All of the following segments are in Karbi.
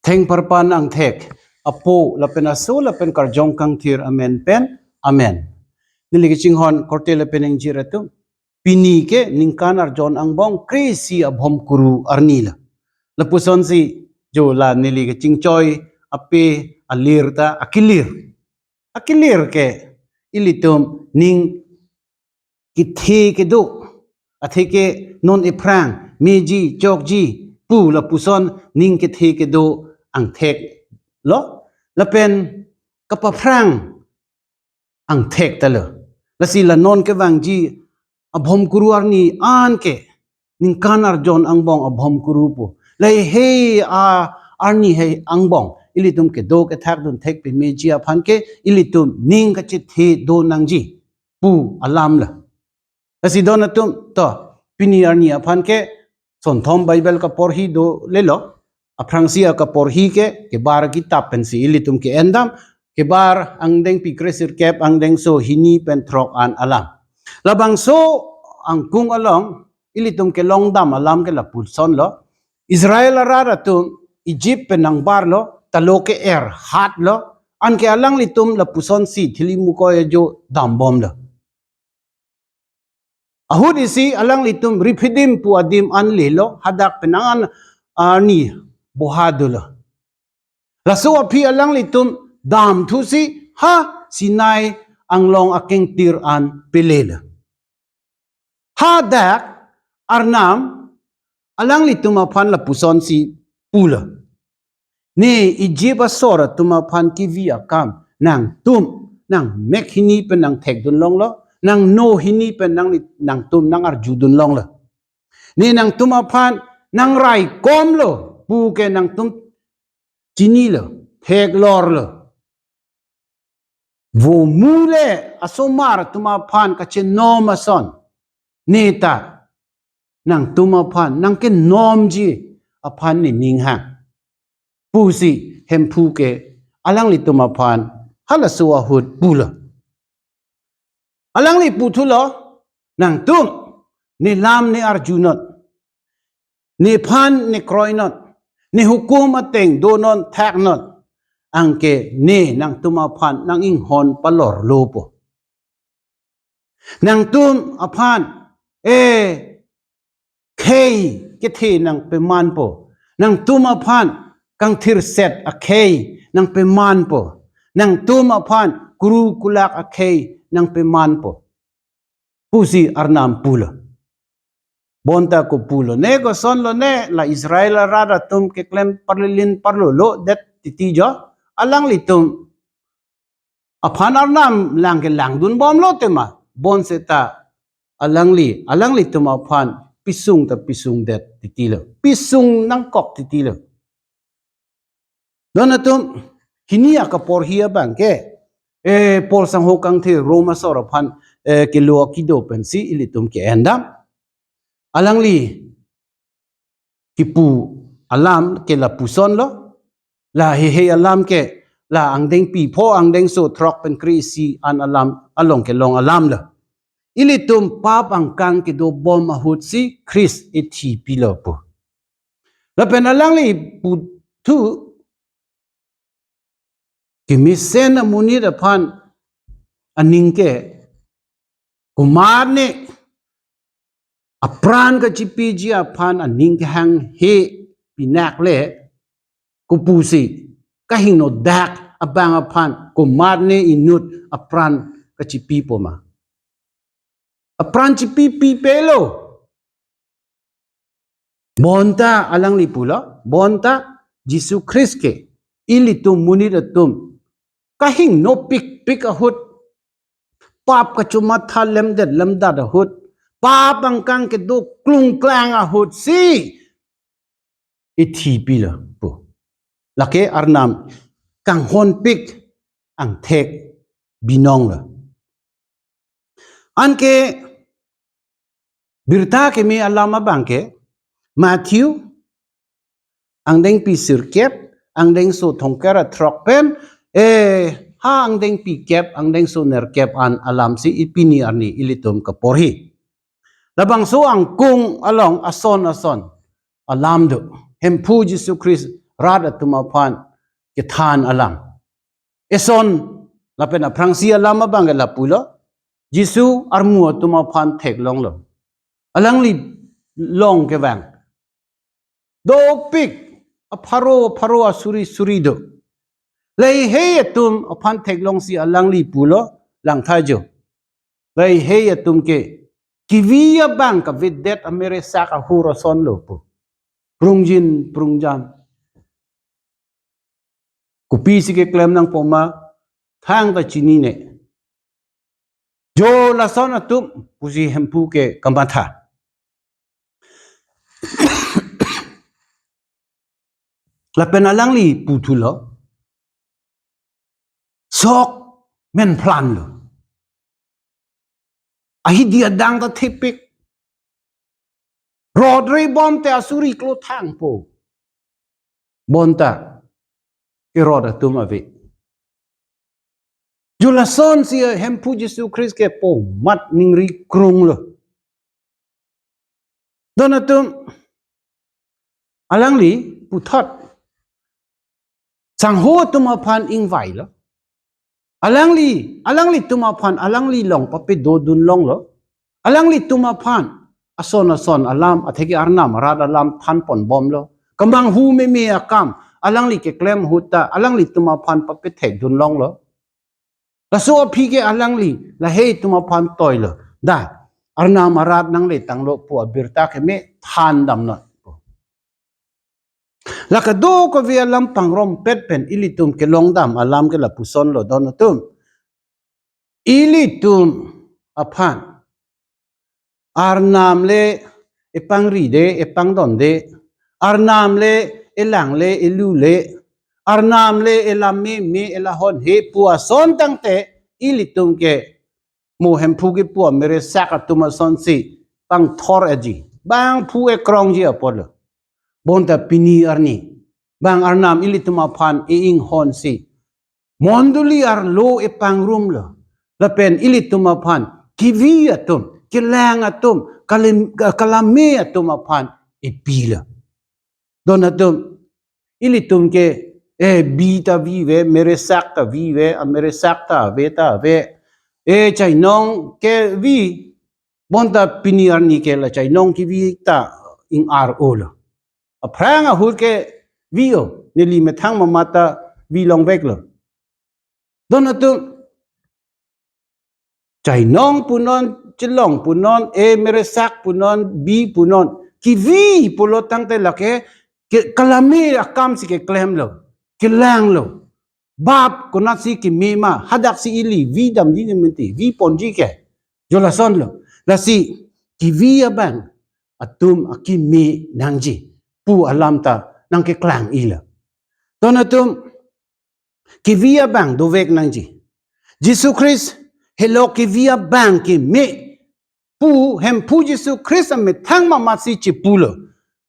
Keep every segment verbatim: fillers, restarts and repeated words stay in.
Thengparpan angthek, Apo lapen Aso lapen Karjong Kangthir amen pen. Amen. Neli kachinghon korte lapen ingjir atum. Pini ke ningkan arjon angbong kre-isi abhomkuru arni lo. Lapusonsi jo la neli kachingchoi ape alir ta akilir. Akilir ke ilitum ning kethe kedo, atheke non ephrang, meji, chokji, pu lapuson ning kethe kedo angthek lo, lapen kapaphrang angthek ta lo. Lasi la non kevangji abhomkuru arni an ke ningkan arjon angbong abhomkuru pu. Lahei a arni hei angbong ilitum kedo kethak dun thek pemeji aphan ke ilitum ning kachethe do nangji pu alam lo. Lasi don atum to, pini arni aphan ke sonthom Bible kaporhi dolelo. Aphrangsi akaporhi ke Kebar kitap pensi ilitum ke-endam, Kebar angdengpi kre-sirkep angdengso hini pen throk an alam. Labangso angkung along ilitum kelongdam alam ke lapuson lo. Israel arat atum Egypt pen nangbarlo, talo ke-er hatlo, anke alanglitum lapusonsi thili mukoi ajo dambomlo. Ahut isi alanglitum Rephidim pu adim an lelo, hadak penang an arni boha dolo. Laso aphi alanglitum damthusi ha Sinai anglong akengtir an pelelo. Hadak Arnam alanglitum aphan lapusonsi pulo. Ne Egypt asor atum aphan kevi akam nangtum nangmek hini pen nangthekdun longlo, nangno hini pen nang, nangtum nangarjudun longlo. Ne nangtum aphan nangraikomlo pu ke nangtum chinilo, theklorlo. Vo mu le asomar atum aphan kachenom ason, ne ta nangtum aphan nangkenomji aphan ne ning hang, pusi Hemphu ke alanglitum aphan halaso ahut pulo. Alangli puthulo, nangtum ne lam ne arjunon, nephan ne kroinon, ne hukum ateng donon thaknon, anke ne nangtum aphan nang-inghon palorlopo. Nangtum aphan e khei kethe nangpemanpo. Nangtum aphan kangthirset akhei nangpemanpo. Nangtum aphan kuru kulak akhei nangpemanpo, pusi Arnam pulo. Bonta kopulo ne, kosonlo ne, la Israel arat atum keklem parlilin parlolo det titi jo, alanglitum aphan Arnam lang ke langdunbomlo tema, bonseta alangli, alanglitum aphan pisung ta pisung det titilo, pisung nangkok titilo. Don atum, hini akaporhi abang ke, eh, Paul sangho kangthir Roma asor aphan, eh, kelo akido pensi ilitum ke-endam. Alangli kipu alam ke lapusonlo. La heihei alam ke la angdengpi pho angdengso throk pen kre-isi an alam along kelong alamlo. Ilitum pap angkang kedobom ahutsi Christ ethipilo pu. Lapen alangli puthu kemesen amonit aphan aning ke komatne apran kachipiji aphan aning kehanghe pinak le kopusi kahingno dak abang aphan komatne inut apran kachipipo ma? Apran chipipi pelo. Bonta alangli pulo, bonta Jisu Christ ke ilitum monit atum kahingnopikpik ahut, pap kachomatha lemdet lemdat ahut, pap angkang kedo klungklang ahutsi ethipilo pu. Lake Arnam kanghonpik angthek binonglo. Anke birta keme alam abang ke Matthew angdengpi sirkep, angdengso thomkep ra throk pen, eh, ha angdengpi kep, angdengso nerkep an alamsi ipini arni ilitum kaporhi. Labangso angkung along ason ason alam do. Hemphu Jisu Christ rat atum aphan kethan alam. Eson lapen aphrangsi alam abang ke lapulo. Jisu armu atum aphan theklonglo. Alangli long kevang dopik apharo apharo asuri suri do. Lahei atum aphan theklongsi alangli pulo, langtha jo. Lahei atum ke kevi abang kavedet ameresak ahur asonlo pu. Prungjin prungjam. Kopisi keklem nangpo ma thangta chinine. Jo lason atum pusi Hemphu ke kamatha. Lapen alangli puthulo. Sok menphlanlo. Ahidi adang ta thepik. Rot rebom te asuri klo thangpo. Bonta kerot atum ave. Jo lasonsi Hemphu Jisu Christ ke po mat ningri krunglo. Don atum alangli puthot sangho atum aphan ingvailo. Alangli, alanglitum aphan, alangli long papedodun longlo. Alanglitum aphan ason ason alam, atheke arnam arat alam thanponbomlo. Kemanghu meme akam alangli keklem ahut ta alanglitum aphan papethekdun longlo. Laso aphi ke alangli lahei atum aphan toilo. Da, arnam arat nangletanglo pu abirta keme thandamnon. La kadokave alam pangrompet pen ilitum kelongdam alam ke lapusonlo don atum. Ilitum aphan arnam le epangride, epangdonde, arnam le elangle, elule, arnam le elam meme, elahon he pu ason tangte ilitum ke mo Hemphu kepu ameresak atum asonsi pangthor aji. Bang phu ekrongji apotlo. Bonta pini arni bang arnam ilitum aphan e-inghonsi mondoli arlo epangrumlo. Lapen ilitum aphan kevi atum, kelang atum, kalim-, kalame atum aphan epilo. Don atum, ilitum ke, eh, bi ta vive, meresak ta vive, ameresak ta ave ta ave. Eh, chainong kevi, bonta pini arni ke la chainong kevi ta ing-ar-olo. Aphrang ahut ke vi-o, neli methang mamat ta vi longveklo. Don atum, chainong punon, chelong punon, eh, meresak punon, bi punon. Kevi pulo tangte lake, ke kalame akamsi keklemlo, kelanglo. Bap konatsi keme ma, hadaksi ili vi damji ne menti, vi ponji ke. Jo lasonlo. Lasi, kevi abang atum akeme nangji pu alam ta nangkeklang-ilo. Don atum, kevi abang dovek nangji. Jisu Christ helo kevi abang keme pu Hemphu Jisu Christ amethang mamatsi chipulo.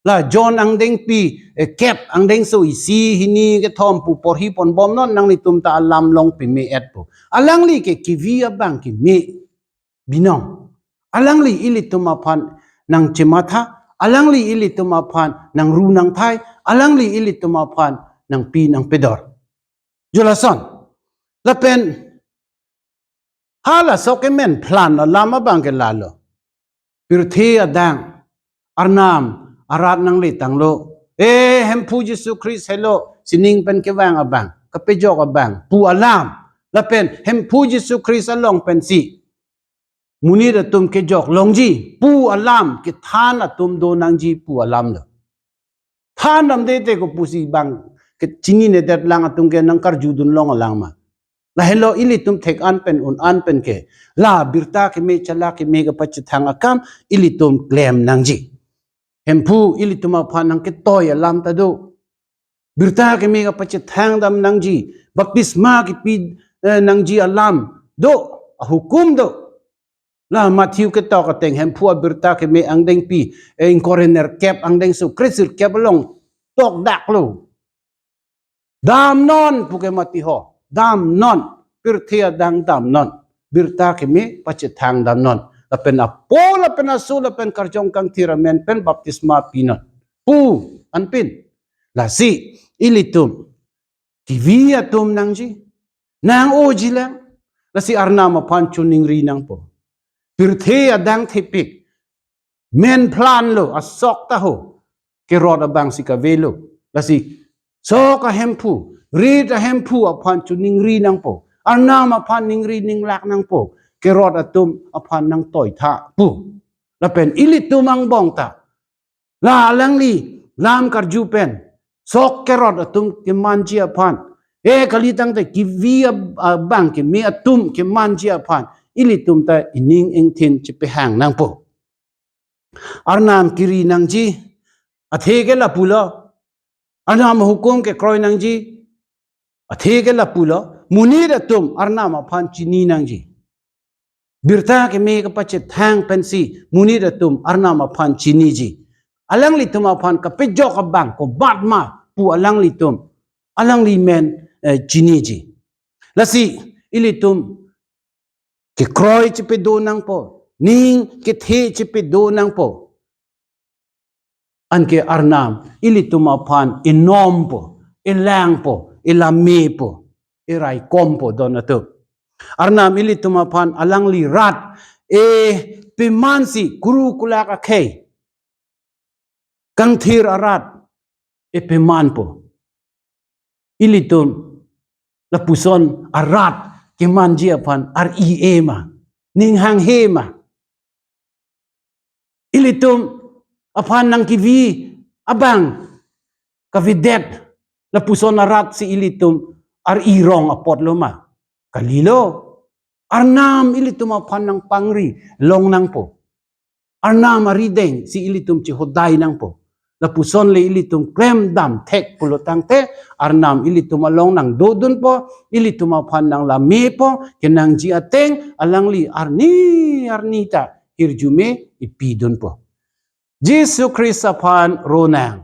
La John angdengpi, eh, kep angdengso isi hini kethom pu porhiponbomnon, nanglitum ta alam long peme-etpo. Alangli ke kevi abang keme binong. Alangli ilitum aphan nangchematha, alangli ilitum aphan nangru nangthai, alangli ilitum aphan nangpi nangpedor. Jo lason. Lapen halaso kemenphlan alam abang ke lalo. Pirthe adang arnam arat nangletanglo. Eh, Hemphu Jisu Christ helo sining pen kevang abang, kapejok abang pu alam. Lapen Hemphu Jisu Christ along pensi monit atum kejok longji pu alam, kethan atum do nangji pu alamlo. Thandamde te kopusi bang kechininedet lang atum ke nangkarjudun long alang ma. Lahelo ilitum thek-an pen un-an pen ke la birta keme chala keme kapachethang akam ilitum klem nangji. Hemphu ilitum aphan nangketoi alam ta do. Birta keme kapachethang dam nangji, baptisma kepi, eh, nangji alam do, ahukum do. La Matthew ketok ateng Hemphu abirta keme angdengpi, eh, ingkoi ra nerkep angdengso kresirkep along tokdaklo. Damnon puke mati ho, damnon, pirthe adang damnon, birta keme pachethang damnon. Lapen apo, lapen aso, lapen karjong kangthir amen pen baptisma pinon pu anpin. Lasi, ilitum kevi atum nangji, nang-oji lang. Lasi Arnam aphan chiningri nangpo. Pirthe adang thepik, men phlan lo, asok ta ho, kerot abang si kavelo. Lasi sok ahemphu, rit ahemphu aphan chiningri nangpo. Arnam aphan ningri ninglak nangpo. Kerot atum aphan nangtoitha pu. Lapen ilitum angbong ta, la alangli lam karju pen, sok kerot atum kemanji aphan, eh, kali tangte kevi ab-, abang keme atum kemanji aphan, ilitum ta ining ingthin chepehang nangpo. Arnam kiri nangji, athe ke lapulo. Arnam hukum kekroi nangji, athe ke lapulo. Monit atum Arnam aphan chini nangji. Birta keme kapachethang pensi monit atum Arnam aphan chiniji. Alanglitum aphan kapejok abang komatma pu alanglitum, alangli men, eh, chiniji. Lasi ilitum kekroi chepedo nangpo, ning kethe chepedo nangpo. Anke Arnam ilitum aphan inompo, ilangpo, ilamepo, iraikompo don atum. Arnam ilitum aphan alangli rat, eh, pemansi kuru kulak akhei, kangthir arat, eh, pemanpo. Ilitum lapuson arat kemanji aphan ar-i-e ma, ning hanghe ma? Ilitum aphan nangkevi abang kavedet lapuson arat si ilitum ar-i rong apotlo ma? Kalilo. Arnam ilitum aphan nangpangri long nangpo. Arnam arideng si ilitum chehodai nangpo. Lapuson le ilitum klemdam thek pulo tangte, Arnam ilitum along nangdodunpo, ilitum aphan nanglamepo, kenangji ateng alangli arni arni ta hirjume ipidunpo. Jisu Khristo aphan ronang.